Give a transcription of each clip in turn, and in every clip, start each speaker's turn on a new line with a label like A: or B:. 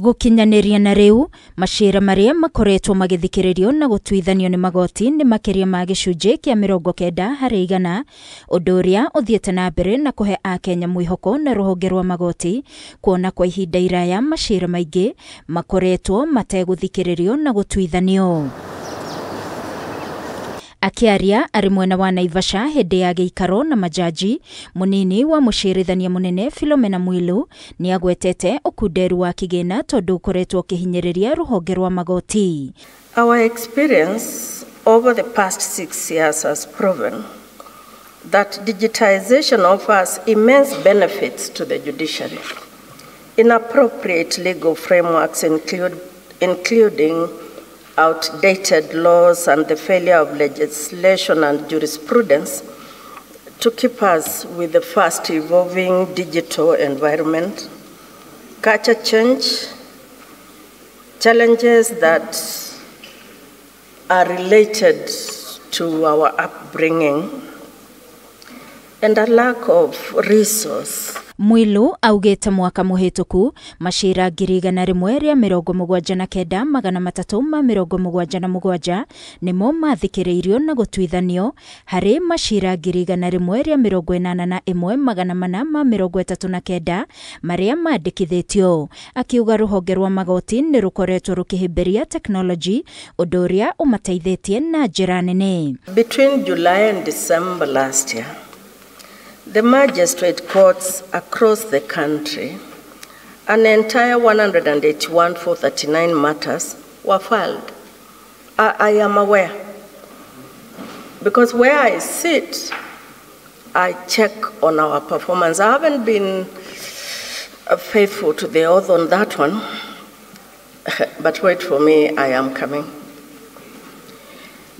A: Gũkinyanĩria na rĩu macira marĩa makoretwo magĩthikĩrĩrio na gũtuithanio nĩ magoti nĩ makĩria ma gĩcunjĩ kĩa 90%, ũndũ ũrĩa ũthiĩte na mbere na kũhe akenya mwĩhoko na rũhonge rwa magoti kuona kwa ihinda iraya macira maingĩ makoretwo mategũthikĩrĩrio na gũtuithanio. Akĩaria arĩ mwena wa Naivasha hĩndĩ ya gĩikaro na majaji, mũnini wa mũcirithania mũnene Philomena Mwilu nĩagwetete ũkunderu wa kĩgĩna tondũ ũkoretwo ũkĩhinyĩrĩria rũhonge rwa magoti.
B: Our experience over the past 6 years has proven that digitization offers immense benefits to the judiciary. Inappropriate legal frameworks including outdated laws and the failure of legislation and jurisprudence to keep us with the fast evolving digital environment, culture change, challenges that are related to our upbringing, and a lack of resource.
A: Mwilu augĩte mwaka mũhĩtũku macira 179,377 nĩmo mathikĩrĩirio na gũtuithanio harĩ macira 181,439 marĩa mandĩkithĩtio. Akiuga rũhonge rwa magoti nĩ rũkoretwo rũkĩhĩmbĩria tekinoronjĩ, ũndũ ũrĩa ũmateithĩtie na njĩra nene.
B: Between July and December last year, the magistrate courts across the country, an entire 181,439 matters were filed. I am aware, because where I sit, I check on our performance. I haven't been faithful to the oath on that one, but wait for me, I am coming.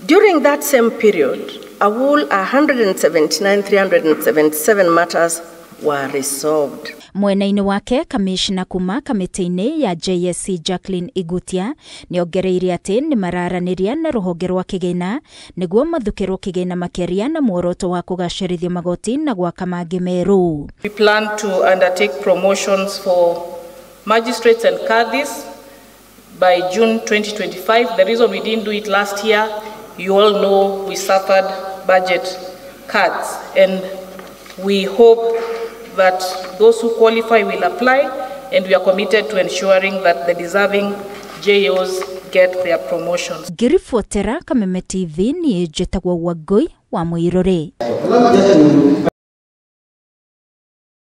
B: During that same period, a whole 179,377 matters were resolved.
A: Mwena-inĩ wake kamishna kuma kamĩtĩ-inĩ ya JSC Jacqueline Igutia nĩongereire atĩ nĩ mararanĩria na rũhonge rwa kĩgĩna nĩguo mathukĩrwo kĩgĩna makĩria na muoroto wa kũgacĩrithia magoti na gwaka mangĩ merũ.
C: We plan to undertake promotions for magistrates and cadis by June 2025. The reason we didn't do it last year, you all know we suffered budget cuts, and we hope that those who qualify will apply, and we are committed to ensuring that the deserving JOs get their promotions.
A: Ngĩribotera Kameme TV, niĩ njĩtagwo Wangũi wa Mũirũrĩ.